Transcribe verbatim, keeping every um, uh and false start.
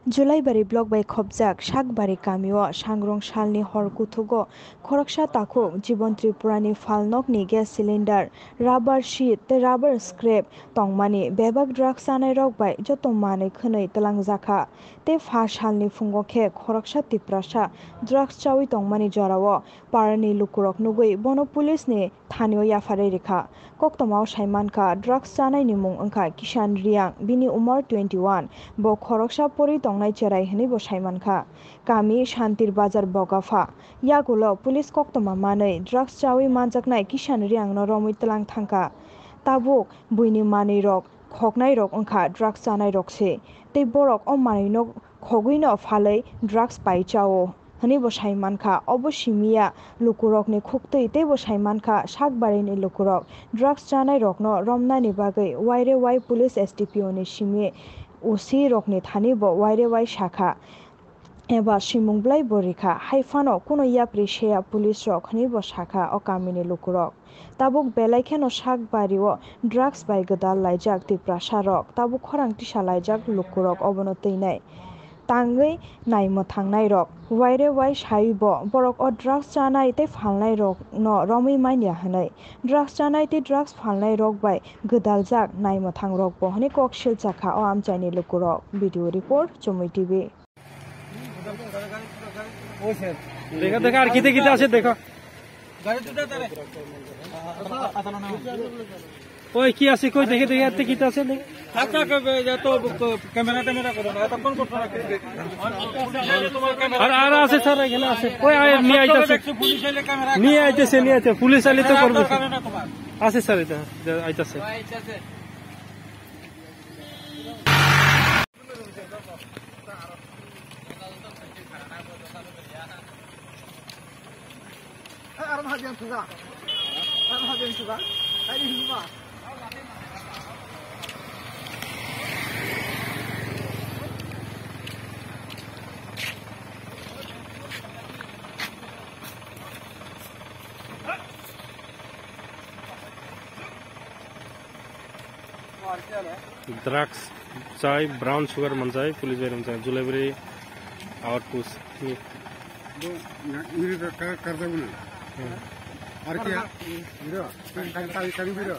Julaibari block bai khopjak Sakbari kamio sangrong salni hor kuthugo khoroksa takhuk Jibon Tripurani phalnokni gas cylinder, rubber sheet tei rubber scrap tongmani bebak drugs chanairok bai joto manwi khwnwi twlangjakha. Tei pha salni phungo khe khoroksa Tiprasa drugs chawi tongmani jorao parani lukurok nugwi bono police ni thanio yapharwi rikha. Koktwmao saimankha, drugs chanaini mung wngkha Kishan Riang, bini umor twenty one, bo khoroksa pori tongnai cherai hwnwi bo saimankha. Kami Shantir Bazar Bogapha. Yagulo police koktwma manwi drugs chawi manjaknai Kishan Riangno romwi twlang thangkha. Tabuk buini manwirok khoknairok wngkha drugs chanairok se, tei borok o manwino khogwino phalwi drugs pai chao hwnwi bo sai mankha. Obo simiya lukurokni khuktwi teibo sai mankha Sakbarini lukurok drugs chanairokno romnani bagwi waire wai police S D P O ni simi O C rokni thani bo waire wai sakha. Eba swimung bwlai bo rikha, hai phano kuno yapri seya police rok hwnwi bo sakha o kamini lukurok. Tabuk belai kheno Sakbari o drugs bai gwdal laijak Tiprasa rok, tabuk khorang tisa laijak lukurok obono twinai. Tangwi naimwthangnai rok, waire wai sai bo borok o drugs chanai tei phalnai rok no romwi manya hwnwi. Drugs chanai tei drugs phalnai rok bai gwdaljak naimwthang rok bo hwnwi kok silchakha o amchaini lukurok. Video report, Chumui T V. দেখা, দেখা, আর কিতে কিতে আছে দেখা। ওই কি আছে, কই দেখে, দেখে, আর কিতে আছে, দেখে। থাক, থাক, এ, এ, এত, ক-, ক্যামেরা ট্যামেরা করো না, এতক্ষণ করছো না। আর, আর আছে স্যার, এখানে আছে। ওই, আয়, নিয়ে আইতাছে। পুলিশ এলে ক্যামেরা নিয়ে আইতেছে, নিয়ে আইতেছে। পুলিশ আইলে তো করবে। ক্যামেরা তোমার। আছে স্যার, এটা, এটা আইতাছে। Aram hajang suga. Aram hajang suga. Tadi lima. Drugs chai, brown sugar manjai, police bai rwmjai, Julaibari outpost ni. Bo, na, iri ka, ka, karjak bini. Hmm. Ar ki, iro, kan, kan, kan, kan, iro.